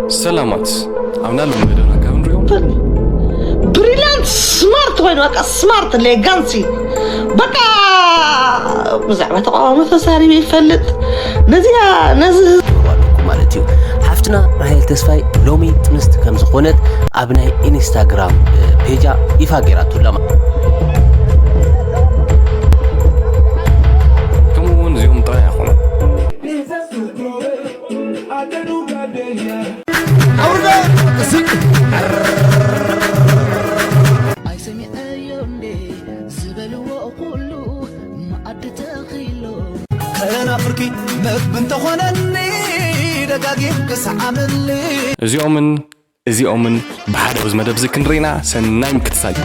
ሰላማት ኣብና ሎም መደና ካብ ንሪኦም ብሪላንት ስማርት ኮይኑ በቃ ስማርት ሌጋንሲ በቃ ብዛዕባ ተቃዋሚ ተሳሪበ ይፈልጥ ነዚኣ ነዚ ማለት እዩ። ሓፍትና ራሄል ተስፋይ ሎሚ ጥንስቲ ከም ዝኾነት ኣብ ናይ ኢንስታግራም ፔጃ ይፋ ገይራትላ። ከምኡ እውን እዚኦም ጥራይ ኣይኮኑን። ኣይሰሚዐዮ እንዴ ዝበልዎ ኩሉ መኣዲ ተኺሎ ተናፍርኪ መግቢ እንተኾነኒ ደጋጊም ክሰዓመኒ እዚኦምን እዚኦምን ብሓደ ኣብዚ መደብ እዚ ክንርኢና ሰናይ ምክትታል።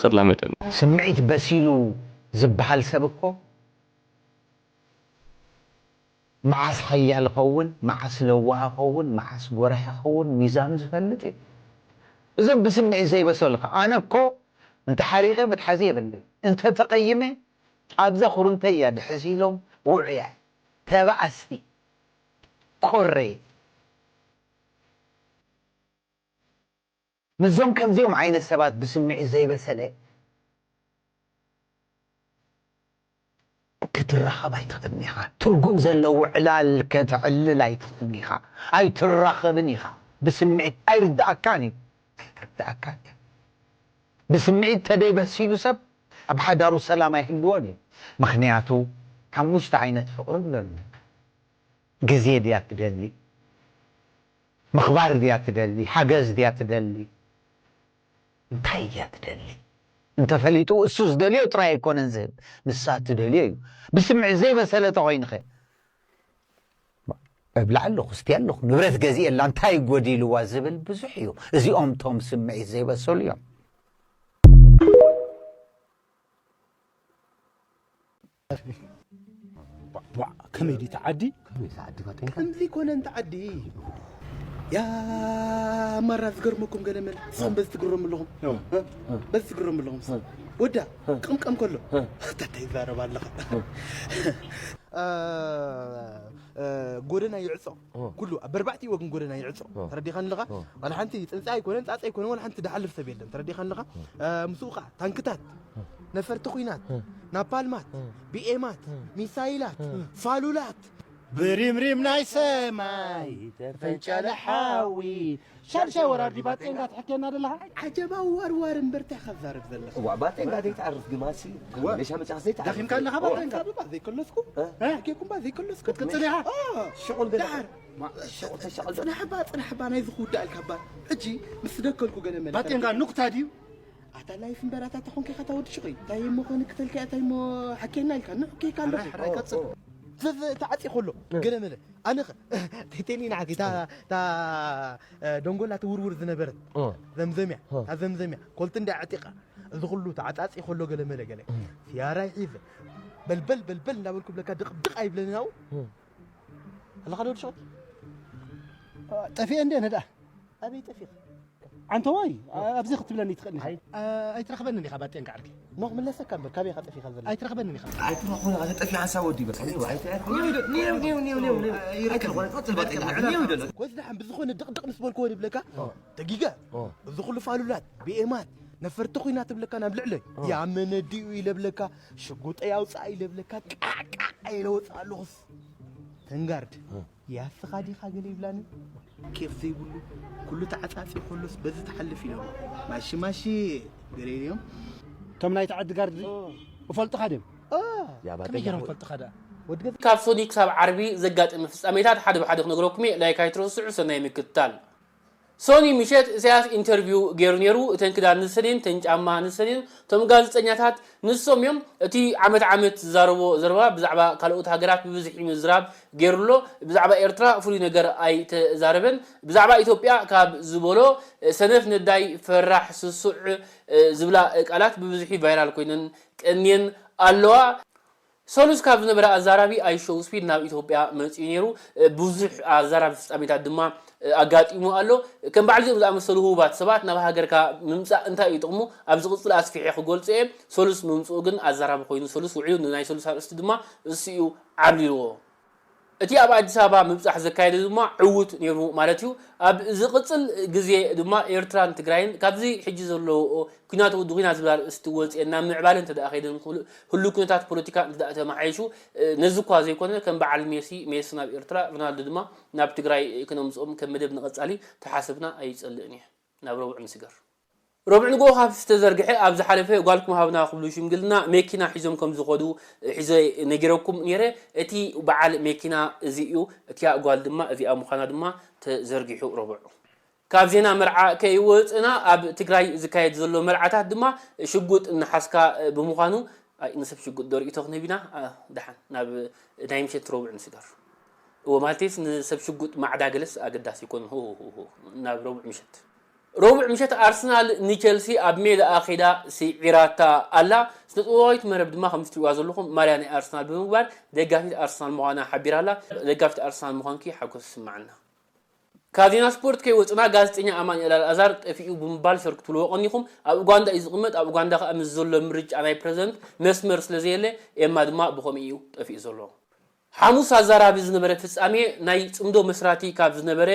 ክላመደን ስምዒት በሲሉ ዝበሃል ሰብ እኮ መዓስ ሓያል ኸውን፣ መዓስ ለዋህ ኸውን፣ መዓስ ጎራሕ ኸውን ሚዛኑ ዝፈልጥ እዩ። እዞም ብስምዒት ዘይበሰሉ ከ ኣነ እኮ እንተሓሪቐ መትሓዚ የብለይ፣ እንተተቐይመ ኣብዛ ኩርንተይ እያ ድሕዝ ኢሎም ውዑያት ተባኣስቲ ኮረየ። ምስዞም ከምዚኦም ዓይነት ሰባት ብስምዒት ዘይበሰለ ክትራኸብ ኣይትኽእልን ኢኻ። ትርጉም ዘለዎ ዕላል ከተዕልል ኣይትኽእልን ኢኻ። ኣይትራኸብን ኢኻ። ብስምዒት ኣይርድኣካን እዩ። ኣይርድኣካን እዩ። ብስምዒት ተደይበሲሉ ሰብ ኣብ ሓዳሩ ሰላም ኣይህልዎን እዩ። ምኽንያቱ ሓሙሽተ ዓይነት ፍቕሪ ኣለሉ። ግዜ ድያ ትደሊ? ምኽባር ድያ ትደሊ? ሓገዝ ድያ ትደሊ? እንታይ እያ ትደሊ? እንተፈሊጡ እሱ ዝደልዮ ጥራይ ኣይኮነን ዝህብ፣ ንሳ ትደልዮ እዩ። ብስምዒት ዘይበሰለ ተኾይንኸ እብላ ኣለኹ፣ ስቲ ኣለኹ፣ ንብረት ገዚኤላ እንታይ ጎዲልዋ ዝብል ብዙሕ እዩ። እዚኦም ቶም ስምዒት ዘይበሰሉ እዮም። ቧዕ፣ ከመይ ድዩ እቲ ዓዲ? ከምዚ ኮነ እንተ ዓዲ። ያ ማራ ዝገርመኩም ገለ መለ ንስኹም በዚ ትግረሙ ኣለኹም። በዚ ትግረሙ ኣለኹም። ወዳ ቅምቀም ከሎ እንታይ ይዛረብ ኣለኻ? ጎደና ይዕጾ ኩሉ ኣብ በርባዕቲ ወግን ጎደና ይዕጾ። ተረዲኻን ኣለኻ? ዋላ ሓንቲ ጽንጻ ኣይኮነን ጻጻ ኣይኮነን ዋላ ሓንቲ ድሓልፍ ሰብ የለን። ተረዲኻን ኣለኻ? ምስኡ ኸዓ ታንክታት ነፈርቲ ኲናት ናፓልማት ቢኤማት ሚሳይላት ፋሉላት ብሪምሪም ናይ ሰማይ ተፈንጨለ ሓዊ ሻድሻይ ወራር ዲባ ጤንጋ ትሕኬና ደለኻ? ዓጀባ ዋርዋር እምበር እንታይ ኸዛርብ ዘለኻ? እዋ ባቴንጋ ዘይትዓርፍ ግማሲ እዋ። መሻ መጫ ዘይትዓርፍ ዳኺምካ ኣለኻ ባቴንጋ። ባ ዘይከለስኩ ሕኬኩም ባ ዘይከለስኩ ክትቅጽል ኢኻ? ሽቁል ገለ ዳር ሽቁል ተሻቁል ጽናሕባ ጽናሕባ ናይ ዝኽውዳእልካ ባ ሕጂ ምስ ደከልኩ ገለ መለ ባቴንጋ ኑክታ ድዩ? ኣታ ላይፍ እምበር ኣታ ተኾንከ ኢኻ እታ ወዲ ሽቑይ እንታይ እሞ ኸንክተልካ እያ እንታይ እሞ ሓኬና ኢልካ ንሕኬካ ኣለኹ። ሓራይ ቀጽል። ተዓጺ ከሎ ገለ መለ ኣነ ኸ ቴቴኒ ንዓኪ እታ እታ ደንጎላ ትውርውር ዝነበረት ዘምዘምያ እታ ዘምዘምያ ኮልቲ እንዳ ዕጢቓ እዚ ኩሉ ተዓጻጺ ከሎ ገለ መለ ገለ ሲያራይ ሒዘ በልበል በልበል እንዳበልኩ ብለካ ድቕድቕ ኣይብለንን ኣብኡ ኣለኻ ዶ ወዲ ሽቑይ? ጠፊኤ እንደ ነዳ ኣበይ ጠፊእኻ? ዓንተዋይ ኣብዚ ክትብለኒ ትኽእል ኢኻ። ኣይትረኽበንን ኢኻ ባጤንካ ዓርኪ። ኖ ክምለሰካ እምበር ካበይ ኢኻ ጠፊእኻ ዘለኻ? ኣይትረኽበንን ኢኻ። ኣይትረኽበን ኢኻ ተጠፊእ ሓንሳብ ወዲ በቃ። ኒው በቃ ኣይትረኽበን። ኒው ዶ ኒው ኒው ኒው ኒው። ኣይትረኽበን ቀጽል ባጤንካ ዓርኪ። ኒው ዶ። ኮዝ ደሓን ብዝኾነ ድቕድቕ ምስ በልክዎ ድብለካ ተጊገ እዚ ኩሉ ፋሉላት ቢኤማት ነፈርቲ ኹና ትብለካ ናብ ልዕለይ ያመነዲኡ ኢለ ብለካ ሽጉጠይ ኣውፅኣ ኢለ ብለካ ቃዕቃዕ ኢለ ወፅኣ ኣለኹስ ተንጋርድ ያስኻ ዲኻ ገለ ይብላኒ ኬፍ ዘይብሉ ኩሉ ተዓጻጺ ከሎስ በዚ ትሓልፍ ኢሎም ማሺ ማሺ ገለ ኢሎም እቶም ናይቲ ዓዲ ጋርድ እፈልጥኻ ድዮም ከመይ ገይሮም ፈልጥኻ ደኣ ወዲ ገዛ ካብ ሶኒ ክሳብ ዓርቢ ዘጋጠመ ፍጻሜታት ሓደ ብሓደ ክነግረኩም እየ። ላይክ ኣይትረስዑ። ሰናይ ምክትታል። ሶኒ ምሸት ኢሳያስ ኢንተርቪው ገይሩ ነይሩ። እተን ክዳን ንሰን እየን፣ እተን ጫማ ንሰን እየን። እቶም ጋዜጠኛታት ንሶም እዮም። እቲ ዓመት ዓመት ዝዛረቦ ዘረባ ብዛዕባ ካልኦት ሃገራት ብብዝሒ ምዝራብ ገይሩ ኣሎ። ብዛዕባ ኤርትራ ፍሉይ ነገር ኣይተዛረበን። ብዛዕባ ኢትዮጵያ ካብ ዝበሎ ሰነፍ ነዳይ ፈራሕ ስሱዕ ዝብላ ቃላት ብብዝሒ ቫይራል ኮይነን ቀንየን ኣለዋ። ሰሉስ ካብ ዝነበረ ኣዛራቢ ኣይሾው ስፒድ ናብ ኢትዮጵያ መፂኡ ነይሩ። ብዙሕ ኣዛራቢ ፍጻሜታት ድማ ኣጋጢሙ ኣሎ። ከም በዓል እዚኦም ዝኣመሰሉ ህቡባት ሰባት ናብ ሃገርካ ምምፃእ እንታይ እዩ ጥቕሙ? ኣብ ዝቕፅል ኣስፊሐ ክገልፆ እየ። ሰሉስ ምምፅኡ ግን ኣዛራቢ ኮይኑ ሰሉስ ውዒሉ ንናይ ሰሉስ ኣርእስቲ ድማ እሱ እዩ ዓብሊልዎ። እቲ ኣብ ኣዲስ ኣበባ ምብጻሕ ዘካየደ ድማ ዕዉት ነይሩ ማለት እዩ። ኣብ ዝቕጽል ግዜ ድማ ኤርትራን ትግራይን ካብዚ ሕጂ ዘለዎ ኲናት ወዲ ኲናት ዝብል ኣርእስቲ ወጺኤን ናብ ምዕባለ እንተ ደኣ ከይደን ክህሉ-፣ ህሉው ኩነታት ፖለቲካ እንተ ደኣ ተመሓይሹ፣ እ፣ ነዚ እኳ ዘይኮነ ከም በዓል ሜሲ፣ ሜሲ ናብ ኤርትራ፣ ሮናልዶ ድማ ናብ ትግራይ ክነምጽኦም ከም መደብ ንቐጻሊ ተሓስብና ኣይጸልእን እየ። ናብ ረቡዕ ንስገር። ረቡዕ ንግሆ ካብ ዝተዘርግሐ ኣብ ዝሓለፈ ጓልኩም ሃብና ክብሉ ሽምግልና መኪና ሒዞም ከም ዝኸዱ ሒዘ ነጊረኩም ነይረ። እቲ በዓል መኪና እዚ እዩ፣ እቲኣ ጓል ድማ እዚኣ ምዃና ድማ ተዘርጊሑ ረቡዕ። ካብ ዜና መርዓ ከይወፅና ኣብ ትግራይ ዝካየድ ዘሎ መርዓታት ድማ ሽጉጥ እናሓዝካ ብምዃኑ፣ ኣይ፣ ንሰብ ሽጉጥ ዶ ርእይቶ ክንህብ ኢና? ኣ፣ ደሓን ናብ ናይ ምሸት ረቡዕ ንስገር። እዎ፣ ማለተይስ ንሰብ ሽጉጥ ማዕዳ ገለስ ኣገዳሲ ኣይኮነን። ሆ፣ ሆ፣ ሆ፣ ናብ ረቡዕ ምሸት። ረቡዕ ምሸት ኣርሰናል ንቸልሲ ኣብ ሜዳኣ ከይዳ ስዒራታ ኣላ። ስነ ጥበባዊት መረብ ድማ ከምዚ ትሪእዋ ዘለኹም ማልያ ናይ ኣርሰናል ብምግባር ደጋፊት ኣርሰናል ምዃና ሓቢራ ኣላ። ደጋፊት ኣርሰናል ምዃንኪ ሓጎስ ይስምዓና። ካብ ዜና ስፖርት ከይወፅና ጋዜጠኛ ኣማኑኤል ኣልኣዛር ጠፊኡ ብምባል ሸር ክትብልዎ ቀኒኹም። ኣብ ኡጋንዳ እዩ ዝቕመጥ። ኣብ ኡጋንዳ ከኣ ምስ ዘሎ ምርጫ ናይ ፕረዚደንት መስመር ስለ ዘየለ ኤማ ድማ ብኸምኡ እዩ ጠፊኡ ዘሎ። ሓሙስ ኣዛራቢ ዝነበረ ፍጻሜ ናይ ጽምዶ መስራቲ ካብ ዝነበረ፣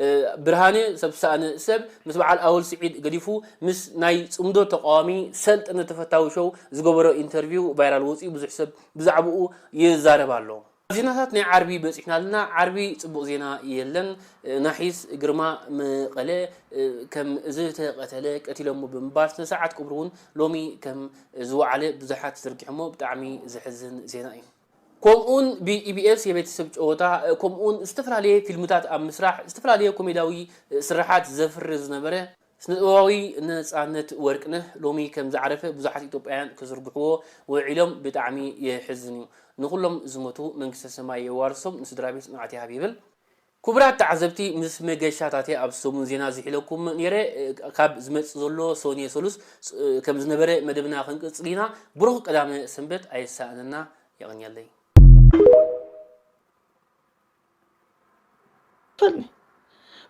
እ፣ ብርሃነ ሰብ ዝሰኣነ ሰብ ምስ በዓል ኣወል ስዒድ ገዲፉ ምስ ናይ ጽምዶ ተቃዋሚ ሰልጠነ ተፈታዊ ሾው ዝገበሮ ኢንተርቪው ቫይራል ወጺኡ ብዙሕ ሰብ ብዛዕባኡ ይዛረብ ኣሎ። ዜናታት ናይ ዓርቢ በጺሕና ኣለና። ዓርቢ ጽቡቕ ዜና የለን። ናሒስ ግርማ መቐለ ከም ዝተቐተለ ቀቲሎሞ ብምባል ስነ ስርዓት ቀብሩ እውን ሎሚ ከም ዝወዓለ ብዙሓት ዘርጊሖሞ። ብጣዕሚ ዘሕዝን ዜና እዩ። ከምኡውን ብኢቢኤስ የቤተሰብ ጨወታ ከምኡውን ዝተፈላለየ ፊልምታት ኣብ ምስራሕ ዝተፈላለየ ኮሜዳዊ ስራሓት ዘፍሪ ዝነበረ ስነጥበባዊ ነጻነት ወርቅነህ ሎሚ ከም ዝዓረፈ ብዙሓት ኢትዮጵያውያን ክዝርግሕዎ ውዒሎም። ብጣዕሚ የሕዝን እዩ። ንኹሎም ዝሞቱ መንግስተ ሰማይ የዋርሶም፣ ንስድራ ቤት ጽንዓት ይሃብ ይብል። ክቡራት ተዓዘብቲ፣ ምስ መገሻታትየ ኣብ ሰሙን ዜና ዝሒለኩም ነይረ። ካብ ዝመጽእ ዘሎ ሰኑየ ሰሉስ ከም ዝነበረ መደብና ክንቅጽል ኢና። ብሩኽ ቀዳመ ሰንበት ኣየሳእነና። የቐንየለይ።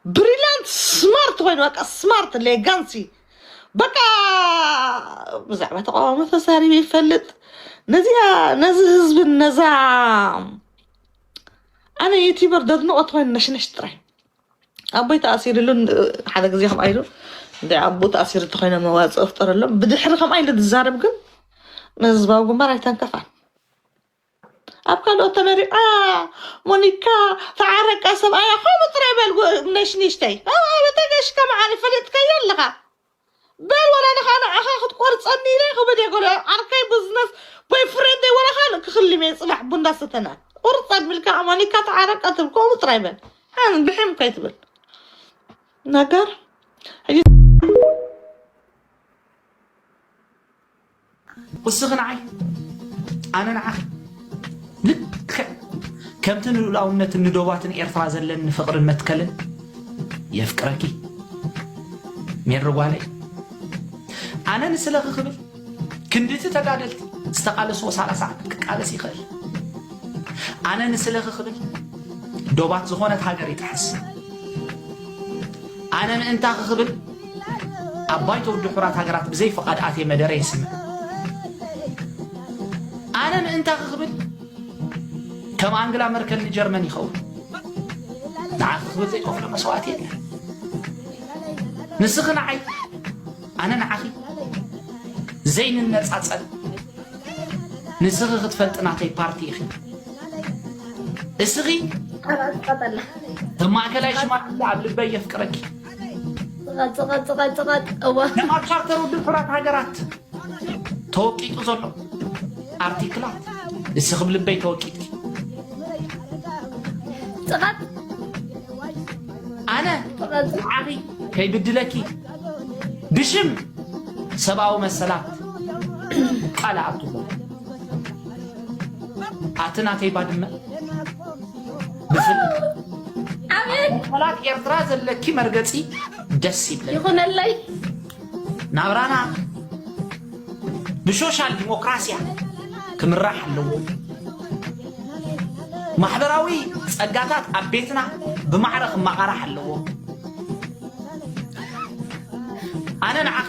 ብሪላንት ስማርት ኮይኑ በቃ ስማርት ሌጋንሲ በቃ ብዛዕባ ተቃዋሚ ተዛሪበ ይፈልጥ ነዚኣ ነዚ ህዝብን ነዛ ኣነ ዩቲበር ደድንቆ ተኮይኑ ነሽነሽ ጥራይ ኣቦይ ተኣሲርሉ ሓደ ግዜ ከምኣ ኢሉ እንደ ኣቦ ተኣሲሩ ተኮይነ መዋፅኦ ፍጠረሎም ብድሕሪ ከምኣ ኢሉ ዝዛረብ ግን ንህዝባዊ ግንባር ኣይተንከፋን ኣብ ካልኦት ተመሪዓ ሞኒካ ተዓረቃ ሰብኣያ ከምኡ ጥራይ በል ነሽኒሽተይ ተገሽካ መዓኒ ፈሊጥካዮ ኣለኻ በል ወላ ንኻ ንዓኻ ክትቆርፀኒ ኢለ ክብል እየ ገለ ዓርከይ ቢዝነስ ቦይፍሬንደይ ወላ ካልእ ክኽልም እየ ፅባሕ ቡንዳ ሰተና ቁርፅ ኣቢልካ ሞኒካ ተዓረቃ ትብል ከምኡ ጥራይ በል ብሒም ከይትብል ነገር እስኺ ንዓይ ኣነ ንዓኺ ልክዕ ከምቲ ንልኡላውነትን ንዶባትን ኤርትራ ዘለኒ ፍቕርን መትከልን የፍቅረኪ ሜሪ ጓለይ ኣነ ንስለኺ ክብል ክንድቲ ተጋደልቲ ዝተቓለስዎ ሰላሳ ዓመት ክቃለስ ይኽእል ኣነ ንስለኺ ክብል ዶባት ዝኾነት ሃገር ይጥሕስ ኣነ ምእንታኺ ክብል ኣብ ባይቶ ውድብ ሕቡራት ሃገራት ብዘይ ፍቓድ ኣትየ መደረ የስምዕ ኣነ ምእንታኺ ክብል ከም ኣንግላ መርከል ንጀርመን ይኸውን ንዓኺ ክብል ዘይከፍሎ መስዋእቲ የለን ንስኺ ንዓይ ኣነ ንዓኺ ዘይንነፃፀል ንስኺ ክትፈልጢ ናተይ ፓርቲ ኢኺ እስኺ ከም ማእከላይ ሽማግለ ኣብ ልበይ የፍቅረኪ ንኣብ ቻርተር ውድብ ሕራት ሃገራት ተወቂጡ ዘሎ ኣርቲክላት እስኺ ብ ልበይ ተወቂጥኪ ኣነ ንዓኺ ከይብድለኪ ብሽም ሰብኣዊ መሰላት ቃል ኣኣቱ ኣቲ ናተይ ባድመ ብፍል ኣቤት መላት ኤርትራ ዘለኪ መርገጺ ደስ ይብለኒ ይኹነለይ ናብራና ብሾሻል ዲሞክራስያ ክምራሕ ኣለዎ ማሕበራዊ ጸጋታት ኣብ ቤትና ብማዕረ ክመቓራሕ ኣለዎ ኣነ ንዓኺ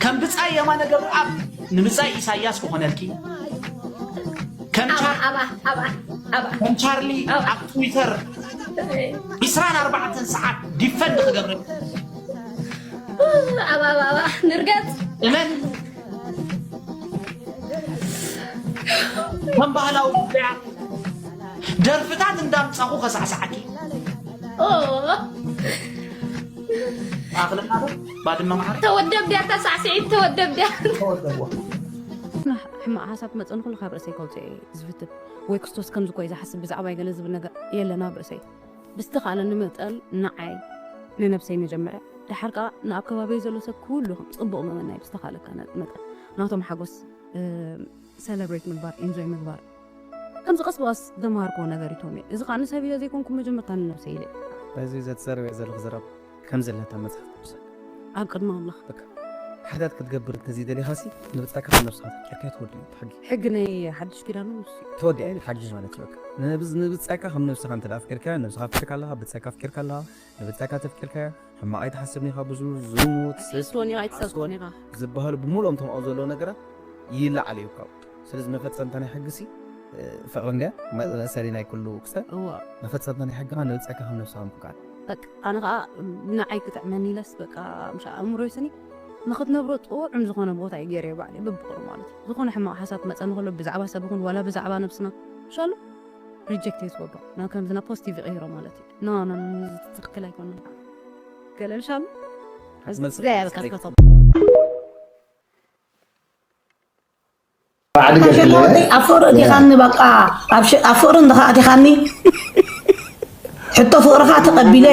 ከም ብጻይ የማነ ገብረኣብ ንብጻይ ኢሳያስ ክኾነልኪ ከም ቻ ኣብ ከም ቻርሊ ኣብ ኣብ ትዊተር ዕስራን ኣርባዕተን ሰዓት ዲፈንድ ክገብር ኣብ ኣብ ኣብ ንርገጽ እመን። ከም ባህላዊ ጉዳያት ደርፍታት እንዳምጻኹ ከሳዕሳዕኪ ኦ ኣኽለካ ዶ ባድመ ማዕረ ተወደብ ድያ ተሳዕስዒት ተወደብ ድያ ተወደብዎ። ሕማቕ ሓሳብ መፀ ንኩሉ ካብ ርእሰይ ከውፅኦ እየ ዝፍትን። ወይ ክርስቶስ ከምዚ ኮይ ዝሓስብ ብዛዕባይ ገለ ዝብል ነገር የለን ኣብ ርእሰይ። ብዝተኻእለኒ መጠን ንዓይ ንነብሰይ መጀመርያ፣ ደሓር ከዓ ንኣብ ከባቢይ ዘሎ ሰብ ኩሉ ከም ፅቡቕ ምምናይ ብዝተኻእለካ መጠን ናቶም ሓጎስ ሰለብሬት ምግባር፣ ኢንጆይ ምግባር። ከምዚ ቀስ ብቐስ ዘምሃርክዎ ነገር እዩ ቶሚ። እዚ ከዓ ንሰብ ኢለ ዘይኮንኩ መጀመርታ ንነብሰይ ኢለ። በዚ ዘትዘረበ ዘለኹ ዘረባ ከም ዘለታ መጽሓፍ ቅዱስ ኣብ ቅድሚ ኣምላኽ በቃ ሓጢኣት ክትገብር እንተዘይደሊኻሲ ንብጻካ ካብ ነብስኻ ተፍቂርካ ትወዲ እዩ እቲ ሕጊ። ሕጊ ናይ ሓድሽ ኪዳን እውን ንሱ እዩ። ተወዲኣ እዩ ሓጊ ማለት እዩ። በቃ ንብዝ- ንብጻካ ከም ነብስኻ እንተ ኣፍቂርካ ነብስኻ ኣፍቂርካ ኣለኻ፣ ብጻካ ኣፍቂርካ ኣለኻ፣ ንብጻካ ተፍቂርካ ሕማቕ ኣይትሓስብን ኢኻ። ብዙ ዝሙት፣ ስስ፣ ኣይትስቶን ኢኻ ኣይትሰስቶን ኢኻ። ዝበሃሉ ብምሉኦም ተምኦ ዘለዉ ነገራት ይለዓል እዩ ካብኡ። ስለዚ መፈጸምታ ናይ ሕጊ ሲ ፍቕሪ እንድያ መእሰሪ ናይ ኩሉ ክስተት። እዋ መፈጸምታ ናይ ሕጊ ከዓ ንብጻካ ከም ነብስኻ ምፍቃር። በቃ ኣነ ከዓ ንዓይ ክጥዕመኒ ኢለስ በቃ ምሽ ኣእምሮይ ስኒ ንክትነብሮ ጥዑም ዝኾነ ቦታ እዩ ገይረ ባዕለ ብብቕሩ ማለት እዩ። ዝኾነ ሕማቕ ሓሳብ መፀኒ ከሎ ብዛዕባ ሰብ ይኹን ዋላ ብዛዕባ ነብስና ሻሉ ሪጀክት እየ ዝገብሮ ናብ ከምዚ ናብ ፖዚቲቭ ይቕይሮ ማለት እዩ። ኖ ኖ ኖ፣ እዚ ትክክል ኣይኮነን ገለ ሻሉ መልሲ ዘያበካ ትፈቶ ኣብ ፍቅሪ ኣቲኻኒ በቃ ኣብ ፍቅሪ እንድኻ ኣቲኻኒ ሕቶ ፍቅርኻ ተቀቢለ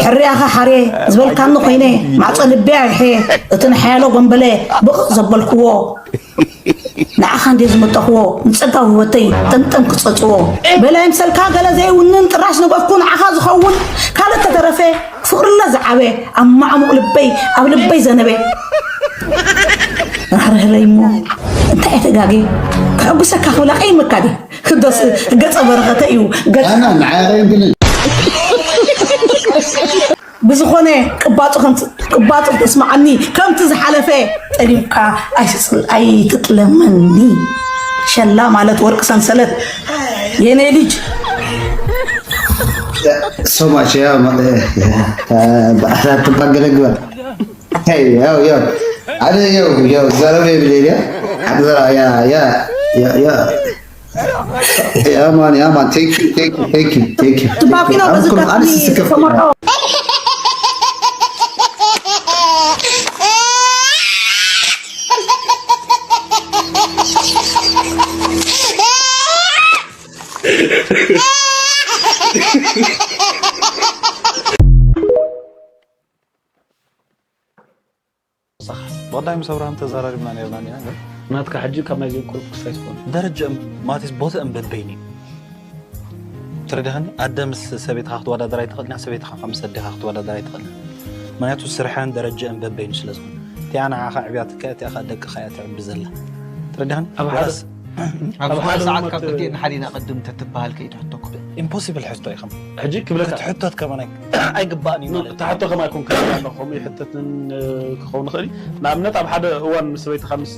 ሕርያኻ ሓርየ ዝበልካኒ ኮይነ ማዕፆ ልበይ ኣይሐ እቲ ንሓያሎ ጎንበለ ብቕቕ ዘበልክዎ ንዓኻ እንደ ዝመጠኽዎ ንፀጋ ውህበተይ ጠምጠም ክፀፅዎ በላይ ምሰልካ ገለ ዘይውንን ጥራሽ ንገፍኩ ንዓኻ ዝኸውን ካልእ ተተረፈ ፍቕርለ ዝዓበ ኣብ ማዕሙቕ ልበይ ኣብ ልበይ ዘነበ ራህርህለይ እሞ እንታይ እየ ተጋግየ ክሕጉሰካ ክብላ ቀይመካ ድየ ክደስ ገፀ በረኸተ እዩ ገፀ ኣና ንዓይ ግን ብዝኾነ ቅባፁ ከምቲ- ቅባፁ ተስማዓኒ ከምቲ ዝሓለፈ ጠሊምካ ኣይትፅል- ኣይትጥለመኒ ሸላ ማለት ወርቂ ሰንሰለት የኔ ልጅ so much yeah በአራት ባገለግበል ያው ያው አደ ያው ያው ዘረበ ብሌልያ አግዘራ ያ ያ ያ ያ Yeah, man, yeah, man. Thank you, thank you, thank you, thank you, thank you. ባኪኖ I'm com- I'm በዝጋጥሚ sick of ተመርዖ ብቐዳይ ምስ ኣብርሃም ተዘራሪብና ነርና ኢና ግን ናትካ ሕጂ ካብ ናይ ዘይቁሩብ ክስታይ ዝኾነ ደረጃ ማለትስ ቦታኦም በበይኑ እዩ። ትረዳኸኒ ኣደ ምስ ሰበይትኻ ክትወዳደር ኣይትኽእልን እያ፣ ሰበይትኻ ምስ ኣዴኻ ክትወዳደር ኣይትኽእልን። ምክንያቱ ስርሐን ደረጃን በበይኑ ስለ ዝኾነ እቲኣ ንዓኻ ዕብያትካ እቲኣ ከዓ ደቅኻ እያ ትዕቢ ዘላ። ትረዳኸኒ ኣብ ሓደ- ወላስ ኣብ ሓደ ሰዓት ህሞት- ካብ ክልቲኤን ሓዲና ቅድም ተትበሃል ከይትሕተኩ ኢምፖሲብል ሕቶ ኢኹም ሕጂ ክብለካ ክትሕቶት ከማን ኣይ- ኣይግባእን እዩ ማለት እዩ። ተሓቶ ከማ ይኮን ከ ከምኡ ይሕተትን ክኸውን ይኽእል እዩ። ንኣብነት ኣብ ሓደ እዋን ምስ ሰበይትኻ ምስ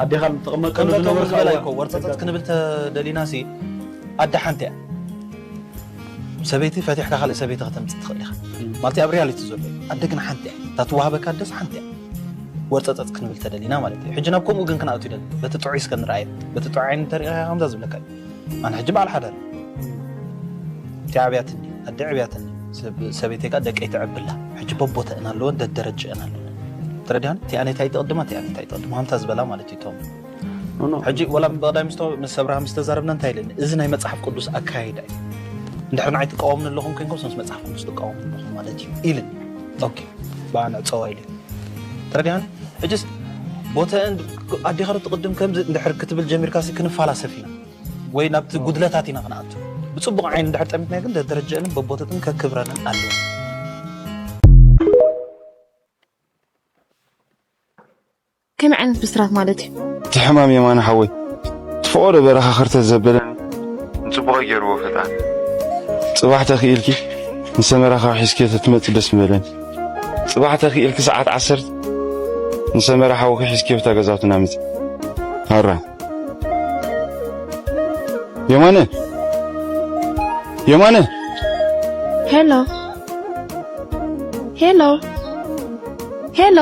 ኣዴኻ ትቕመጠሉ ከምዛ ዝነበርካ ዝበላ እዋን እኮ ወርፀፀት ክንብል ተደሊና ሲ ኣደ ሓንቲ እያ። ሰበይቲ ፈቲሕካ ካልእ ሰበይቲ ከተምፅእ ትኽእል ኢኻ ማለት ኣብ ሪያሊቲ ዘሎ እዩ። ኣደ ግን ሓንቲ እያ። እታ ትወሃበካ ኣደስ ሓንቲ እያ። ወርፀፀት ክንብል ተደሊና ማለት እዩ። ሕጂ ናብ ከምኡ ግን ክንኣቱ ይደል በቲ ጥዑይ እስከ ንረኣየ በቲ ጥዑይ ዓይኒ እንተሪእኻ ከምዛ ዝብለካ እዩ። ኣነ ሕጂ በዓል ሓዳር እቲ ዕብያትኒ ኣደ ዕብያትኒ ሰብ- ሰበይተይ ከዓ ደቀይ ትዕብላ ሕጂ በቦተአን ኣለወን ደደረጀአን ኣለወን። ተረዲሃን እቲኣ ነታ ይትቕድማ እቲኣ ነታ ይትቕድማ ከምታ ዝበላ ማለት እዩ። ቶም ሕጂ ወላ ብቐዳይ ምስ ምስ ኣብርሃም ዝተዛረብና እንታይ ኢለኒ እዚ ናይ መፅሓፍ ቅዱስ ኣካይዳ እዩ። እንድሕር ንዓይ ትቃወምኒ ኣለኹም ኮይንኩም ምስ መፅሓፍ ቅዱስ ትቃወሙ ኣለኹም ማለት እዩ ኢልን ኦኬ ብኣ ንዕፀዋ ኢለ ተረዲሃን። ሕጅስ ቦተአን ኣዴኻ ዶ ትቕድም ከምዚ እንድሕር ክትብል ጀሚርካሲ ክንፋላሰፍ ኢና ወይ ናብቲ ጉድለታት ኢና ክንኣቱ። ብፅቡቕ ዓይኒ እንድሕር ጠሚትናዮ ግን ደደረጀአንን በቦተትን ከክብረንን ኣለዎ። ከመይ ዓይነት ብስራት ማለት እዩ? እቲ ሕማም የማነ ሓወይ እቲ ፈቐዶ በረኻ ክርተት ዘበለኒ ንፅቡቐይ ገይርዎ ፈጣሪ። ፅባሕ ተኽኢልኪ ንሰመራ ካብ ሒዝኪዮ ተትመፂ ደስ ምበለኒ። ፅባሕ ተኽኢልኪ ሰዓት ዓሰርተ ንሰመራ ሓውኺ ሒዝኪዮ ብታ ገዛውትና ምፂ። ኣራ የማነ፣ የማነ። ሄሎ፣ ሄሎ፣ ሄሎ።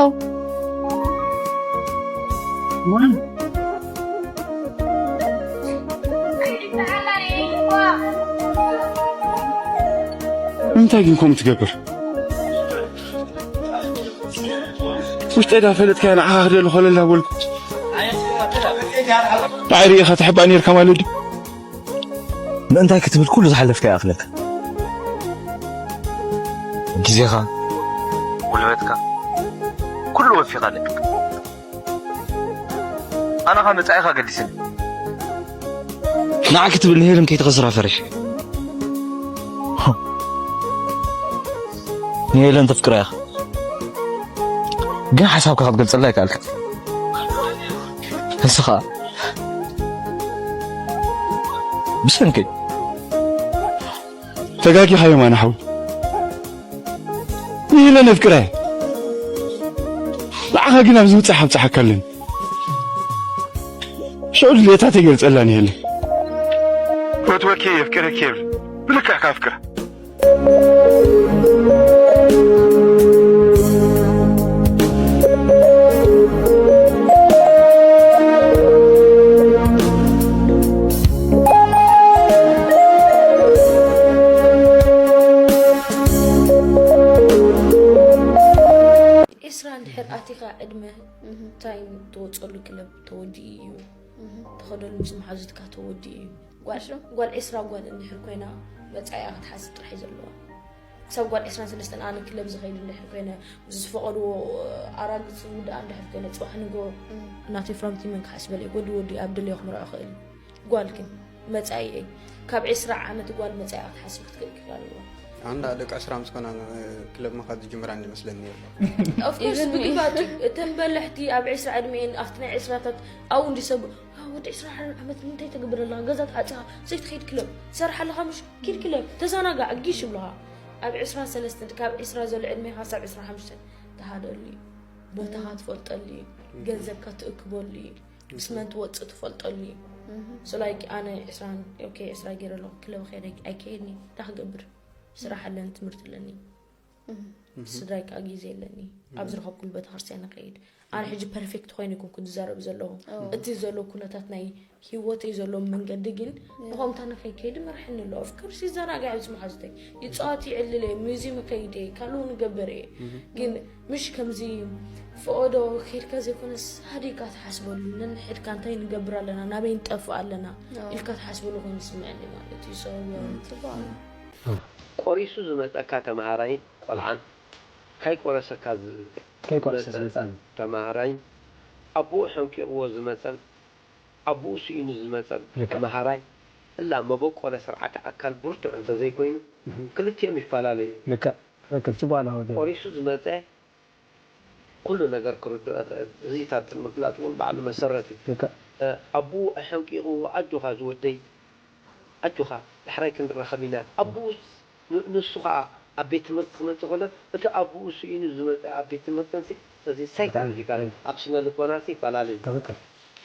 እንታይ ግን ከምኡ ትገብር? ውሽጠይ ዳ ፈለጥካያ ንዓኻ ክደሊ ኮለል ዳበልኩ። ንዓይ ርኢኻ ትሕባእ ነይርካ ማለት ድዩ? ምእንታይ ክትብል ኩሉ ዝሓለፍካ ይኣኽለካ። ግዜኻ፣ ጉልበትካ፣ ኩሉ ወፊኻ ኣለካ። ኣነ ኸኣ መጻኢኻ ገዲስኒ። ንዓ ክትብል ንሄለን ከይትኸስራ ፈሪሐ። ንሄለን ተፍቅራ ኢኻ። ግን ሓሳብካ ክትገልጸላ ኣይከኣልካ። ንስኻ ብሰንከይ ተጋጊኻ የማነ ሓው። ንሄለን ኣፍቅራ እየ። ንዓኻ ግን ኣብዚ ምብጻሕ ኣብጽሓካ ኣለኒ። ሽዑ ድሌታ ተገልጸላ ንሄለን። ፈትወኪ የፍቅረኪ የብል። ብልክዕ ካፍቅራ። ዒስራ እንድሕር ኣቲኻ ዕድመ እንታይ ትወፀሉ ክለብ ተወዲኡ እዩ። ተኸደሉ ምስ መሓዙትካ ተወዲኡ እዩ። ጓል ዒስራ ጓል እንድሕር ኮይና መፃኢኣ ክትሓስብ ጥራሕ እዩ ዘለዋ። ክሳብ ጓል ዕስራን ሰለስተን ኣነ ክለብ ዝኸይድ እንድሕር ኮይነ፣ ምስ ዝፈቐድዎ ኣራግፅ ዝውድኣ እንድሕር ኮይነ፣ ፅባሕ ንጎ ናተይ ፍራምቲ መን ክሓስበለይ? ወዲ ወዲ ኣብ ደለዮ ክምርዖ ክእል። ጓል ግን መፃኢኤይ፣ ካብ ዕስራ ዓመት ጓል መፃኢኣ ክትሓስብ ክትክእል ክእል ኣለዋ። ኣንዳ ደቂ ዕስራ ምስ ኮና ክለብ ምኻድ ዝጅምራ እንዲ መስለኒ ነይሩ። Of course፣ even me። ብግባቱ እተን በለሕቲ ኣብ ዕስራ ዕድሜኤን ኣብቲ ናይ ዕስራታት ኣብኡ እንዲ ሰብ፣ "ዋ፣ ወዲ ዕስራ ዓመት ንምንታይ ተገብር ኣለኻ? ገዛ ተዓፂኻ ዘይትኸይድ ክለብ፣ ትሰርሕ ኣለኻ ምሽ? ኪድ ክለብ፣ ተዘናጋዕ፣ ጊሽ" ይብልኻ። ኣብ ዕስራን ሰለስተን፣ ካብ ዕስራ ዘሎ ዕድሜኻ ክሳብ ዕስራን ሓሙሽተን ተሃደሉ እዩ። ቦታኻ ትፈልጠሉ እዩ። ገንዘብካ ትእክበሉ እዩ። ምስ መን ትወፅእ ትፈልጠሉ እዩ። So like ኣነ ዕስራን፣ ኦኬ፣ ዕስራ ገይረ ኣለኹ፣ ክለብ ከይደ ኣይከይድኒ፣ እንታይ ክገብር? ስራሕ ኣለኒ፣ ትምህርቲ ኣለኒ። ስድራይ ከዓ ግዜ የለኒ። ኣብ ዝረኸብኩሉ ቤተክርስትያን ንኸይድ። ኣነ ሕጂ ፐርፌክት ኮይነ ይኮንኩ ዝዛረብ ዘለኹ። እቲ ዘሎ ኩነታት ናይ ህይወተይ ዘሎ መንገዲ ግን ብኸምታ ንኸይከይድ መርሐኒ ኣሎ። Of course ይዘናጋዕ ምስ መሓዙተይ። ይፃወት ይዕልል እየ፣ ሙዚየም ይኸይድ እየ፣ ካልኡ ንገብር እየ። ግን ምሽ ከምዚ ፈቐዶ ከይድካ ዘይኮነስ ሃዲካ ትሓስበሉ፣ ነንሕድካ እንታይ ንገብር ኣለና፣ ናበይ ንጠፍእ ኣለና ኢልካ ትሓስበሉ ኮይኑ ይስምዐኒ ማለት እዩ። So፣ ጽቡቕ። ቆሪሱ ዝመጸካ ተመሃራይን ቆልዓን፣ ካይቆረሰካ ዝ-፣ ከይቆረሰ ዝመጸ ዝመጸ። ተመሃራይን፣ ኣቦኡ ሐንቂቕዎ ዝመጸን ኣቦኡ ስኢኑ ዝመጸን ልክዕ። ተመሃራይ፣ እላ መበቆለ ስርዓተ ኣካል ብርቱዕ እንተዘይኮይኑ፣ እህ። ክልቲኦም ይፈላለዩ። ልክዕ፣ ትኽክል። ጽቡቕ ኣለኻ ወዲ። ቆሪሱ ዝመጸ ኩሉ ነገር ክርድኦ ይኽእል። እዚታት ንምፍላጥ እውን ባዕሉ መሰረት እዩ። ልክዕ። እ፣ ኣቦኡ ኣሐንቂቑዎ፣ "ኣጆኻ ዝወደይ፣ ኣጆኻ፣ ዳሕራይ ክንራኸብ ኢና።" ኣቦኡስ ን-፣ ንሱ ኸኣ ኣብ ቤት ትምህርቲ ክመጽእ ከሎ፣ እቲ ኣቦኡ ስኢኑ ዝመጸ ኣብ ቤት ትምህርቲ እንሲ፣ እዚ ብጣዕሚ ሳይኮሎጂካል፣ ኣብ ስነ ልቦና ሲ ይፈላለ እዩ። ትኽክል።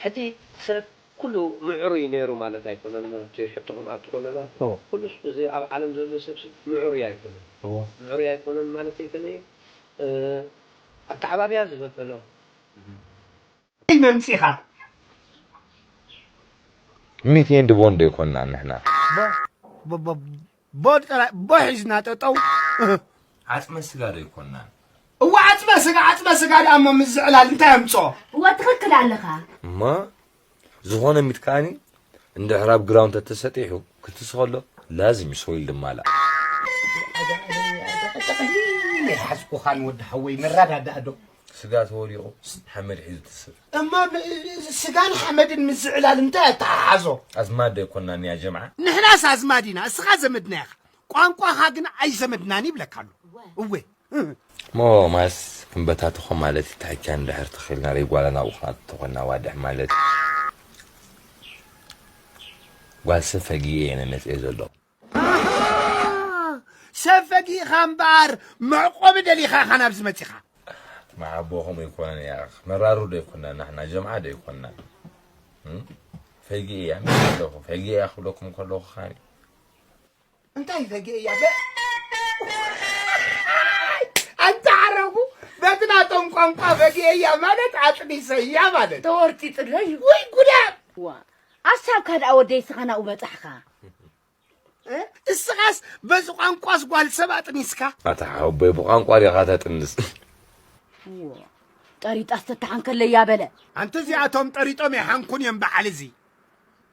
ሕጂ ሰብ ኩሉ ምዕሩይ ነይሩ ማለት ኣይኮነን። እቲ ሕቶኹም ኣብቲ ኮለና፣ እዎ። ኩሉ እዚ ኣብ ዓለም ዘሎ ሰብ ሲ ምዕሩይ ኣይኮነን። እዎ። ምዕሩይ ኣይኮነን ማለት ኣይኮነን። እ፣ ኣተዓባብያ ዝበደሎ። መምጺኻ። ሚት ኤንድ ቦንድ ኣይኮንናን ንሕና። ቦ-፣ ቦ-፣ ቦ-፣ ቦድ ጥራይ፣ ቦ ሒዝና ጠጠው። ዓጽመ ስጋ ዶ ኣይኮንናን? እዋ፣ ዓጽመ ስጋ፣ ዓጽመ ስጋ ደኣ እሞ ምስ ዝዕላል እንታይ ኣምጽኦ? እዋ፣ ትኽክል ኣለኻ። እማ፣ ዝኾነ ሚት ከኣኒ እንድሕር ኣብ ግራውንድ ተተሰጢሑ ክትስኸሎ ላዝም እዩ ሶይል ድማላ። ናይ ሓዝኩኻን ወዲ ሓወይ ንረዳዳእ ዶ? ስጋ ተወዲቑ ሓመድ ሒዙ ትስእ። እሞ ብ-፣ ስጋን ሓመድን ምስ ዝዕላል እንታይ ኣተሓሓዞ? ኣዝማድ ዶ ኣይኮንናን እያ ጀምዓ? ንሕናስ ኣዝማድ ኢና፣ እስኻ ዘመድና ኢኻ። ቋንቋኻ ግን ኣይዘመድናን ይብለካ ኣሎ። እወ። እሞ ማስ ክንበታትኾ ማለት እዩ። ታቻ እንድሕር ተኺልና ጓል ኣናቑ ተኾንና ዋድሕ ማለት እዩ። ጓል ሰብ ፈጊኤ እየ ነመፅኤ ዘሎ። ኣሃ! ሰብ ፈጊእኻ እምበኣር መዕቆቢ ደሊኻ ኢኻ ናብዚ መፂኻ። መዓቦ ከምኡ ኣይኮነን እያ። መራሩ ዶ ኣይኮና ናሕና ጀምዓ ዶ ኣይኮና? እም? ፈጊኤ እያ ምስ በለኹ፣ ፈጊኤ እያ ክብለኩም ከለኹ ኸኣ እንታይ ፈጊኤ እያ? በ-፣ ኣንታ ዓረቡ በቲ ናቶም ቋንቋ ፈጊኤ እያ ማለት ኣጥኒሰ እያ ማለት። ተወርቲጥለይ። ወይ ጉዳ! ዋ፣ ኣሳብካ ደኣ ወደይ ስኻ ናብኡ በጻሕኻ። እ? እስኻስ በዚ ቋንቋስ ጓል ሰብ ኣጥኒስካ? ኣታ ሓወቦይ ብቋንቋ ዲኻ ተጥንስ? ዋ፣ ጠሪጣስ ተተሓንከለያ በለ። ኣንቲ እዚኣቶም ጠሪጦም ይሓንኩን እዮም በዓል እዚ።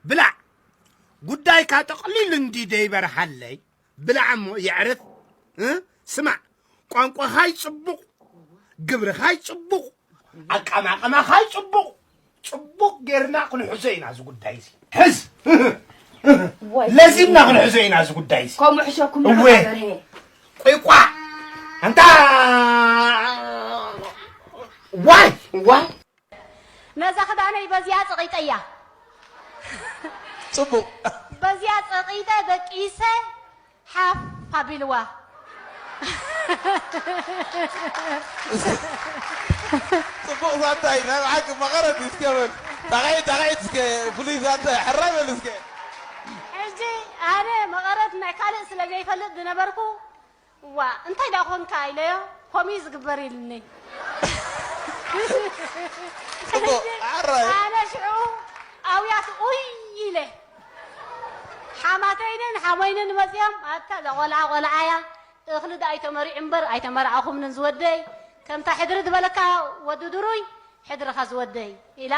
ብላዕ። ጉዳይካ ጠቕሊሉ እንዲ ደይበርሃለይ። ብላዕ እሞ የዕርፍ። እ? ስማዕ፣ ቋንቋኻይ ጽቡቕ፣ ግብርኻይ ጽቡቕ፣ ኣቀማቕማኻይ ጽቡቕ፣ ጽቡቕ ጌርና ክንሕዞ ኢና እዚ ጉዳይ እዚ። ሕዝ! ዋይ፣ ለዚምና ክንሕዞ ኢና እዚ ጉዳይ እዚ። ከምኡ ሕሸኩም እወ። ኢኻ በርሄ። ቆይ ቋ! ኣንታ! ዋይ! ዋይ! ነዛ ክዳነይ በዚኣ ጸቒጠያ። ጽቡቕ። በዚኣ ጸቒጠ ደቂሰ ሓፍ ኣቢልዋ። ጽቡቕ ዛንታ እዩ። ናይ ብሓቂ መቐረት እዩ። እስከ በል። ጣቕዒት፣ ጣቕዒት እስከ ፍሉይ ዛንታ እዩ። ሕራይ በል እስከ። ሕጂ ኣነ መቐረት ናይ ካልእ ስለ ዘይፈልጥ ዝነበርኩ፣ "እዋ፣ እንታይ ደኣ ኾንካ?" ኢለዮ፣ "ከምኡ እዩ ዝግበር" ኢሉኒ። ጽቡቕ፣ ሕጂ ኣራይ። ኣነ ሽዑ ኣውያት ኡይ ኢለ። ሓማተይንን ሓሞይንን መጺኦም፣ "ኣታ እዛ ቖልዓ ቖልዓ እያ፣ እኽሊ ደኣ ኣይተመሪዑ እምበር ኣይተመርዓኹምንን ዝወደይ፣ ከምታ ሕድሪ ዝበለካ ወዲ ድሩይ ሕድርኻ ዝወደይ" ኢላ፣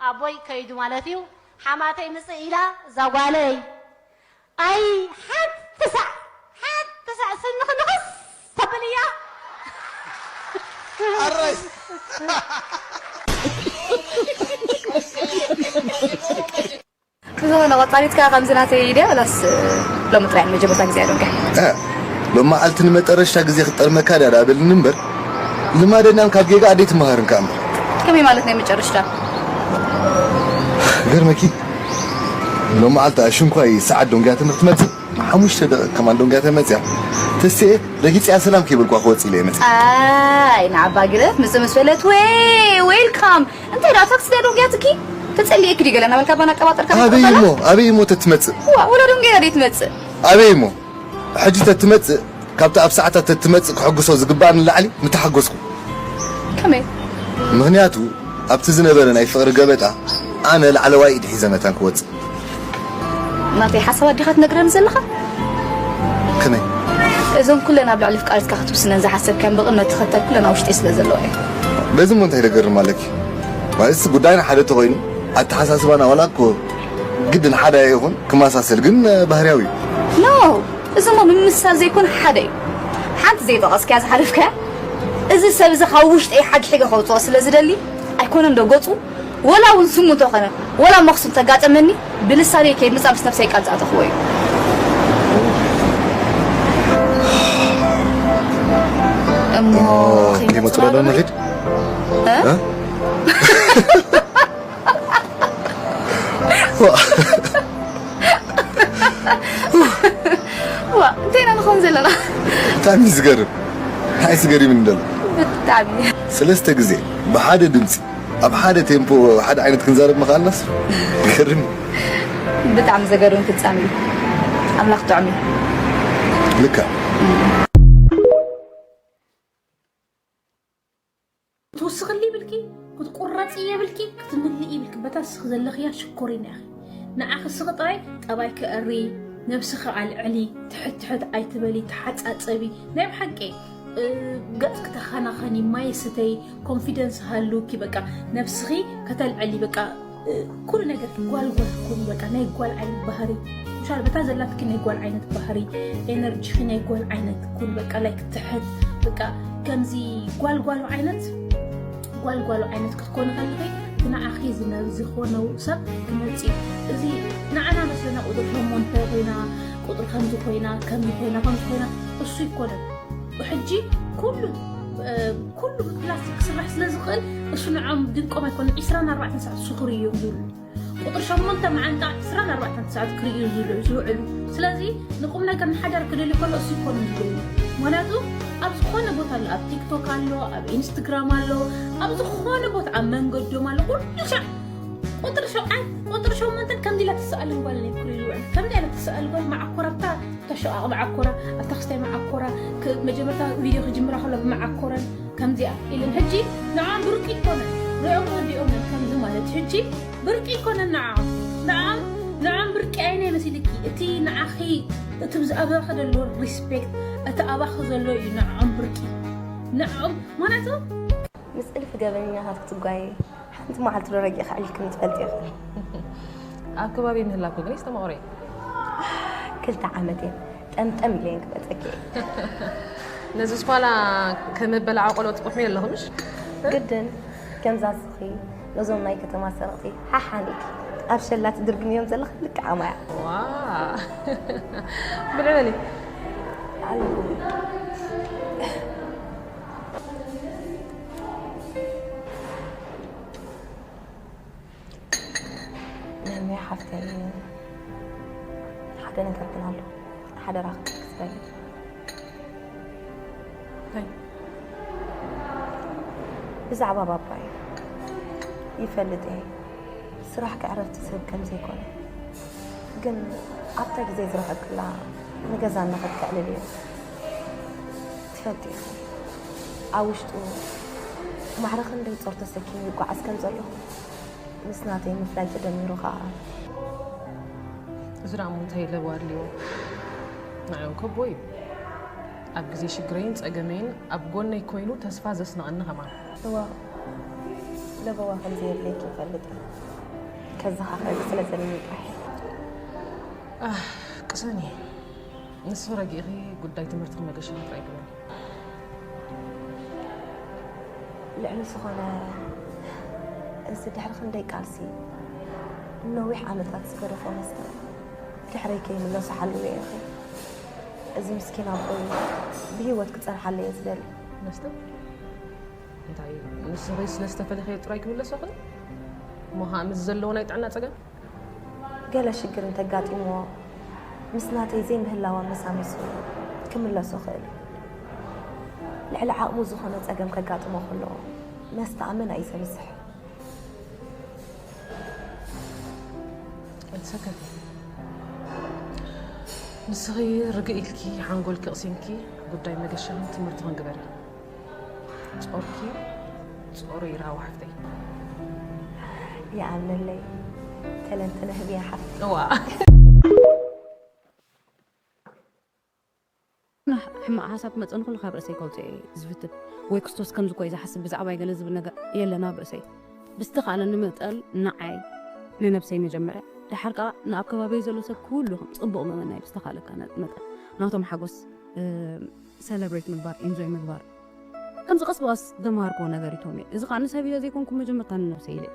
ኣቦይ ከይዱ ማለት እዩ። ሓማተይ ምጽእ ኢላ፣ እዛ ጓለይ ኣይ፣ ሓንቲ ሳዕ፣ ሓንቲ ሳዕ ስንኽንኽስ ተብል እያ። ኣረይ። ብዝኾነ፣ ቀጻሊት ከኣ ከምዚ ናተይ ድያ ወላስ ሎሚ ጥራይ ንመጀመርታ ግዜ እያ ደንጊያ? እ፣ ሎሚ መዓልቲ ንመጠረሽታ ግዜ ክጠርመካ ድያ ደኣ በልኒ እምበር፣ ልማደኛን ካብ ጌጋ ኣደይ ትመሃርን ከኣ እምበር። ከመይ ማለት ናይ መጨረሽታ? ገርመኪ፣ ሎሚ መዓልቲ ኣሽንኳይ ሰዓት ደንጊያ ትምህርቲ መጽእ። ሓሙሽተ ደቂቕ ከማን ደንጊያ ተመጽያ። ተስኤ ረጊጽያ ሰላም ከይበልኳ ክወጽእ ኢለ እየ መጽእ። ኣይ፣ ንዓባ ግደፍ፣ ምጽእ ምስ በለት፣ ወይ፣ ዌልካም። እንታይ ደኣ፣ ታክሲ ድያ ደንጊያትኪ? ተጸሊኤኪ ድዩ ገለ እናበልካ ባና ኣቀባጠርካ ኣበይ መጥቆ እሞ፣ ኣበይ እሞ ተትመጽእ? ዋ፣ ወላ ደንጊያ ድያ ትመጽእ? ኣበይ እሞ? ሕጂ ተትመጽእ፣ ካብቲ ኣብ ሰዓታት ተትመጽእ ክሕጉሶ ዝግባእ ንላዕሊ ምተሓጎስኩ። ከመይ? ምኽንያቱ፣ ኣብቲ ዝነበረ ናይ ፍቕሪ ገበጣ፣ ኣነ ላዕለዋይ ኢድ ሒዘ መታን ክወጽእ። ናተይ ሓሳባት ዲኻ ትነግረኒ ዘለኻ? ከመይ? እዞን ኩለን ኣብ ልዕሊ ፍቃሪትካ ክትውስነን ዝሓሰብካን ብቕነት ትኸተል ኩለን ኣብ ውሽጠይ ስለ ዘለዋ እየ። በዚ እሞ እንታይ ደገርም ኣለኪ? ማለትስ ጉዳይና ሓደ ተኾይኑ፣ ኣተሓሳስባና ዋላ እኮ ግድን ሓደ ኣይኹን፣ ክመሳሰል ግን ባህርያዊ እዩ። ኖ! እዚ እሞ ምምስሳል ዘይኮነ ሓደ እዩ። ሓንቲ ዘይጠቐስካያ ዝሓለፍካያ፣ እዚ ሰብ እዚ ካብ ውሽጠይ ሓግሒገ ከውፅኦ ስለ ዝደሊ፣ ኣይኮነን ዶ ገፁ? ወላ እውን ስሙ እንተኾነ፣ ወላ መኽሱ እንተጋጠመኒ፣ ብልሳነይ ከይምጻእ ምስ ነብሰይ ቃል ዝኣተኽዎ እዩ። እሞ ኦ፣ ከይመጹ ከይመጹ ዶ ዶ ንኺድ? እ? እ? ዋ። ዋ፣ እንታይ ኢና ንኸውን ዘለና? ብጣዕሚ እዩ ዝገርም። እንታይ ዝገርም እንደሎ? ብጣዕሚ። ሰለስተ ግዜ ብሓደ ድምፂ ኣብ ሓደ ቴምፖ ሓደ ዓይነት ክንዛረብ ምኽኣልናስ ይገርም። ብጣዕሚ ዘገርም ፍጻሜ እዩ። ኣምላኽ ጥዑም እዩ። ልክዕ። ክትውስኽሊ ይብልኪ፣ ክትቁረጺ የብልኪ፣ ክትምልኢ ይብልኪ። በታ እስኺ ዘለኽያ ሽኮሪና ኢኺ። ንዓኺ እስኺ ጥራይ ጠባይኪ ኣዕሪ፣ ነብስኺ ኣልዕሊ፣ ትሕት ትሕት ኣይትበሊ፣ ተሓጻጸቢ። ናይ ብሓቂ፣ እ፣ ገጽኪ ተኸናኸኒ፣ ማይ ስተይ፣ ኮንፊደንስ ሃሉኪ፣ በቃ ነብስኺ ከተልዕሊ፣ በቃ ኩሉ ነገር ጓል ጓል ኩን በቃ ናይ ጓል ዓይነት ባህሪ ምሻል በታ ዘላትኪ ናይ ጓል ዓይነት ባህሪ ኤነርጂኺ ናይ ጓል ዓይነት ኩን በቃ ላይክ ትሕት በቃ ከምዚ ጓል ጓል ዓይነት ጓል ጓል ዓይነት ክትኮኒ ከለኺ እቲ ንዓኺ ዝነ- ዝኾነው ሰብ ክመጽእ እዩ። እዚ ንዓና መስለና ቁጥሪ ሸሞንተ ኮይና ቁጥሪ ከምዚ ኮይና ከምዚ ኮይና ከምዚ ኮይና እሱ ይኮነን። ሕጂ ኩሉ እ፣ ኩሉ ብፕላስቲክ ክስራሕ ስለ ዝኽእል እሱ ንዖም ድንቆም ኣይኮነን። ዒስራን ኣርባዕተን ሰዓት ስኹር እዮም ዝብሉ። ቁጥሪ ሸሞንተ መዓንጣ ዒስራን ኣርባዕተን ሰዓት ክርእዩ ዝውዕሉ። ስለዚ ንቁም ነገር ንሓዳር ክደልዩ ከሎ እሱ ይኮኑ ዝደልዩ። ምኽንያቱ ኣብ ዝኾነ ቦታ ኣሎ፣ ኣብ ቲክቶክ ኣሎ፣ ኣብ ኢንስትግራም ኣሎ፣ ኣብ ዝኾነ ቦታ ኣብ መንገዶም ኣሎ። ኩሉ ሻዕ ቁጥሪ ሸውዓይ ቁጥሪ ሸሞንተን ከምዚ ኢላ ትሰኣልን ጓል ናይ ኩሉ ይልውዕል ከምዚ ኢላ ትሰኣል ጓል መዓኮራ ብታ ተሸቃቕ መዓኮራ ኣብታ ክስታይ መዓኮራ መጀመርታ ቪድዮ ክጅምራ ከሎ ብመዓኮረን ከምዚኣ ኢልን ሕጂ ንዓም ብርቂ ይኮነን ሪኦም ወዲኦም ከምዚ ማለት ሕጂ ብርቂ ይኮነን ንዓም ንዓም ንዓም ብርቂ ኣይነ መሲልኪ እቲ ንዓኺ እቲ ብዝኣበኺ ዘሎ ሪስፔክት እቲ ኣባኺ ዘሎ እዩ ንዓም ብርቂ ንዓም ማለቱ ምስ እልፊ ገበነኛታት ክትጓየ ሓንቲ መዓልቲ ዶ ረጊእካ ዕሊልክኒ ትፈልጢ ኢኺ? ኣብ ከባቢ ምህላኩ ግን ይስተማቕሮ እየ። ክልተ ዓመት እየ ጠምጠም ኢለ እየን ክበልፀኪ እየ። ነዚ ስኳላ ከመበላዓ ቆሎ ትቑሕሚ ኣለኹ ምሽ? ግድን ከምዛ ስኺ ነዞም ናይ ከተማ ሰረቕቲ ሓሓኒክ ኣብ ሸላ ትድርግምዮም ዘለኺ ልክዕ ኣማያ። ዋ ብልዕሊ ኣለኹ። ነሚያ ሓፍተይ ሓደ ነገር ግን ኣሎ ሓደራ ክትበሊ እንታይ? ብዛዕባ ባባይ ይፈልጥ እየ ስራሕ ክዕረፍቲ ሰብ ከም ዘይኮነ ግን ኣብታ ግዜ ዝረኸብክላ ንገዛ እናኸድ ከዕልል እየ ትፈልጢ ኢኺ ኣብ ውሽጡ ማዕረ ክንደይ ጾር ተሰኪሙ ይጓዓዝ ከም ዘሎ ምስ ናተይ ምፍላይ ተደሚሩ ኸኣ እዚ ደኣ እንታይ ለበዋ ኣድልዎ ንዓዮም ከቦ እዩ ኣብ ግዜ ሽግረይን ጸገመይን ኣብ ጎነይ ኮይኑ ተስፋ ዘስነቐኒ ከማን እዋ ለበዋ ከም ዘየድልየኪ ይፈልጥ እየ ከዚ ኸ ከዚ ስለ ዘለኒ ጥራሕ እየ ኣህ ቅሰኒ ንስኺ ረጊእኺ ጉዳይ ትምህርትኺ መገሻ ጥራይ ግበሪ ልዕሊ ዝኾነ እዚ ድሕሪ ክንደይ ቃልሲ ነዊሕ ዓመታት ዝገደፎ መስተ ድሕረይ ከይምለሱ ሓልዎ ኢኺ እዚ ምስኪን ኣቦይ ብህይወት ክፀንሓለየ ዝደሊ መስተ እንታይ ንስኺ ስለ ዝተፈለኸዮ ጥራይ ክምለሶ ኽእል እሞ ከዓ ምስ ዘለዎ ናይ ጥዕና ፀገም ገለ ሽግር እንተጋጢምዎ ምስ ናተይ ዘይምህላዋ መሳሚሱ ክምለሶ ኽእል ልዕሊ ዓቕሙ ዝኾነ ፀገም ከጋጥሞ ከሎ መስተ ኣመና እዩ ዘብዝሕ ኣይትሰከፊ ንስኺ ርግእ ኢልኪ ሓንጎልኪ ቅሲንኪ ጉዳይ መገሻን ትምህርትኽን ግበሪ ጾርኪ ጾሩ ይርሃው ሓፍተይ ይኣምነለይ ተለንጥነ ህብያ ሓፍ እዋ ሕማቕ ሓሳብ መፀ ንኩሉ ካብ ርእሰይ ከውፅኦ እየ ዝፍትን ወይ ክርስቶስ ከምዚ ኮይ ዝሓስብ ብዛዕባይ ገለ ዝብል ነገር የለን ኣብ ርእሰይ ብዝተኻእለኒ መጠን ንዓይ ንነብሰይ መጀመርያ ደሓር ከዓ ንኣብ ከባቢይ ዘሎ ሰብ ኩሉ ጽቡቕ ምምናይ ብዝተኻእለካ መጠን ናቶም ሓጎስ ሰለብሬት ምግባር ኢንጆይ ምግባር ከምዚ ቀስ ብቐስ ዘምሃርክዎ ነገር ይቶም እየ እዚ ከዓ ንሰብ ኢለ ዘይኮንኩ መጀመርታ ንነብሰይ ኢለ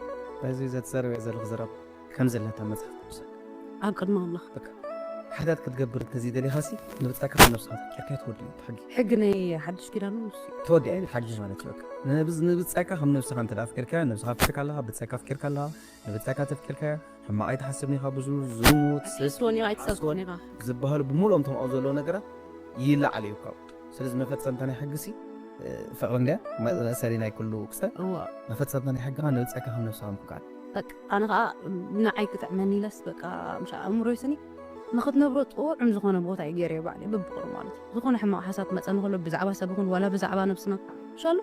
በዚ ዘትዘረበ ዘለኹ ዘረብ ከም ዘለታ መጽሓፍ ቅዱስ ኣብ ቅድሚ ኣምላኽ ሓጢኣት ክትገብር እንተዘይደሊኻሲ ንብጻካ ከም ነብስኻ ተቂርካ ትወዲ ሕጊ ሕጊ ናይ ሓድሽ ኪዳን ንሱ እዩ። ተወዲኣ ሓጊ ማለት እዩ ንብጻካ ከም ነብስኻ እንተ ኣፍቂርካ ነብስኻ ኣፍቂርካ ኣለኻ ብጻካ ኣፍቂርካ ኣለኻ ንብጻካ ተፍቂርካ ሕማቕ ኣይትሓስብን ኢኻ ብዙ ዝሙት ኣይትሕስቦን ኢኻ ኣይትጸጽቦን ኢኻ ዝበሃሉ ብምልኦም ተምኦ ዘለዎ ነገራት ይለዓል እዩ ካብ ስለዚ መፈጸምታ ናይ ሕጊ ሲ ፍቕሪ እንድያ መእሰሪ ናይ ኩሉ ክሰ እዋ መፈጸምታ ናይ ሕጊኻ ንብጻካ ከም ነብስኻ ምፍቃር በቃ ኣነ ከዓ ንዓይ ክጥዕመኒ ኢለስ በቃ ምሻ ኣእምሮይ ስኒ ንክትነብሮ ጥዑም ዝኾነ ቦታ እዩ ገይረ ባዕለ ብብቕሩ ማለት እዩ ዝኾነ ሕማቕ ሓሳብ መፀኒ ከሎ ብዛዕባ ሰብ ይኹን ዋላ ብዛዕባ ነብስና ሻሉ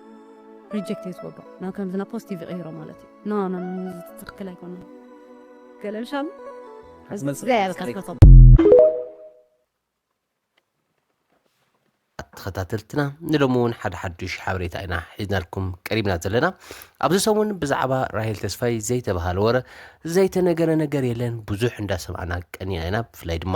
ሪጀክት እየ ዝገብሮ ናብ ከምዚ ናብ ፖዚቲቭ ይቕይሮ ማለት እዩ ኖ ኖ ኖ፣ እዚ ትክክል ኣይኮነን ገለ ሻሉ መልሲ እግዚኣብሔር ከስከቶም ተኸታተልትና ንሎሚ እውን ሓደ ሓዱሽ ሓበሬታ ኢና ሒዝናልኩም ቀሪብና ዘለና ኣብዚ ሰሙን ብዛዕባ ራሄል ተስፋይ ዘይተባሃለ ወረ ዘይተነገረ ነገር የለን ብዙሕ እንዳሰማዕና ቀኒና ኢና ብፍላይ ድማ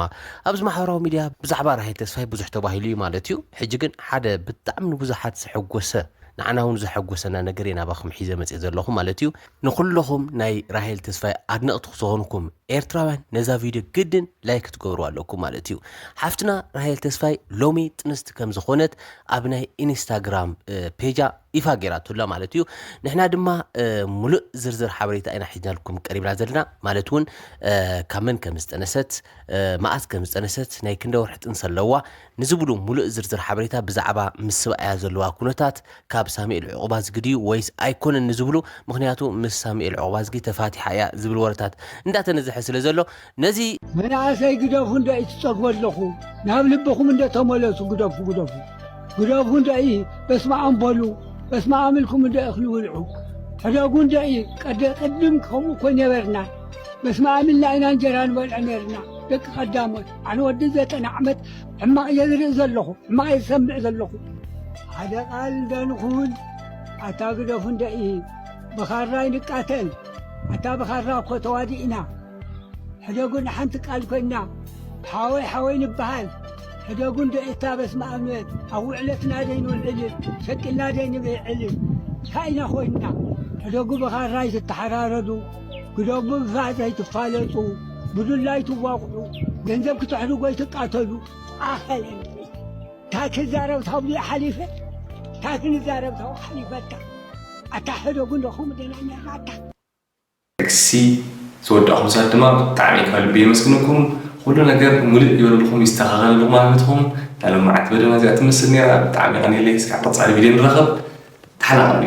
ኣብዚ ማሕበራዊ ሚድያ ብዛዕባ ራሄል ተስፋይ ብዙሕ ተባሂሉ እዩ ማለት እዩ ሕጂ ግን ሓደ ብጣዕሚ ንብዙሓት ዘሐጎሰ ንዓና እውን ዘሐጎሰና ነገር እየ ናባኹም ሒዘ መፅእ ዘለኹ ማለት እዩ ንኩለኹም ናይ ራሄል ተስፋይ ኣድነቕቲ ዝኾንኩም ኤርትራውያን ነዛ ቪድዮ ግድን ላይክ ክትገብሩ ኣለኩም ማለት እዩ። ሓፍትና ራሄል ተስፋይ ሎሚ ጥንስቲ ከም ዝኾነት ኣብ ናይ ኢንስታግራም ፔጃ ይፋ ገይራትላ ማለት እዩ። ንሕና ድማ ሙሉእ ዝርዝር ሓበሬታ ኢና ሒዝናልኩም ቀሪብና ዘለና፣ ማለት እውን ካብ መን ከም ዝጠነሰት፣ መኣስ ከም ዝጠነሰት፣ ናይ ክንደ ወርሒ ጥንሲ ኣለዋ፣ ንዝብሉ ሙሉእ ዝርዝር ሓበሬታ ብዛዕባ ምስ ስብኣያ ዘለዋ ኩነታት፣ ካብ ሳሙኤል ዑቕባዝጊ ድዩ ወይስ ኣይኮነን ንዝብሉ፣ ምኽንያቱ ምስ ሳሙኤል ዑቕባዝጊ ተፋቲሓ እያ ዝብል ወረታት እንዳተነዝሐ ስለ ዘሎ፣ ነዚ መናእሰይ ግደፉ እንዶ እዩ ትጸግቡ ኣለኹ። ናብ ልብኹም እንዶ ተመለሱ፣ ግደፉ፣ ግደፉ። ግደፉ እንዶ እዩ፣ በስመ ኣም በሉ። በስመ ኣም ኢልኩም እንዶ እኽሊ ብልዑ። ሕደጉ እንዶ እዩ፣ ቀደ-፣ ቅድም ከምኡ እኮ ነበርና። በስመ ኣም ኢልና ኢና እንጀራ ንበልዕ ነርና። ደቂ ቀዳሞት፣ ኣነ ወዲ ዘጠና ዓመት ሕማቕ እየ ዝርኢ ዘለኹ፣ ሕማቕ እየ ዝሰምዕ ዘለኹ። ሓደ ቃል እንዶ ንኹን፣ ኣታ ግደፉ እንዶ እዩ፣ ብኻራ ይንቃተል። ኣታ ብኻራ እኮ ተዋዲእና። ሕደጉ ንሓንቲ ቃል ኮይና፣ ሓወይ ሓወይ ንበሃል። ሕደጉ እንዶ እታ በስመ ኣብ ንበል። ኣብ ውዕለትና ደይ ንውዕል፣ ሸቂልና ደይ ንብዕል። እንታይ ኢና ኮይንና? ሕደጉ ብኻራ ኣይትተሓራረዱ፣ ግደጉ ብፋእ ዘይትፋለጡ፣ ብዱላ ኣይትዋቕዑ፣ ገንዘብ ክትሕድጉ ኣይትቃተሉ። ኣኸለን። እንታይ ክዛረብ ታብሉ ሓሊፈ? እንታይ ክንዛረብ ታብሉ ሓሊፈታ? ኣታ ሕደጉ እንዶ ከምኡ ደና ነርና ኣታ። ጥቅሲ ዝወዳእኹም ሰባት ድማ ብጣዕሚ ካብ ልቢ የመስግነኩም። ኩሉ ነገር ሙሉእ ይበለልኩም፣ ይስተኻኸለልኩም ኣብ ህይወትኩም። እታ ሎማዓንቲ መደብና እዚኣ ትመስል ነይራ። ብጣዕሚ የቐንየለይ። እስካብ ቀጻሊ ቪድዮ ንራኸብ። ተሓናቐሉ።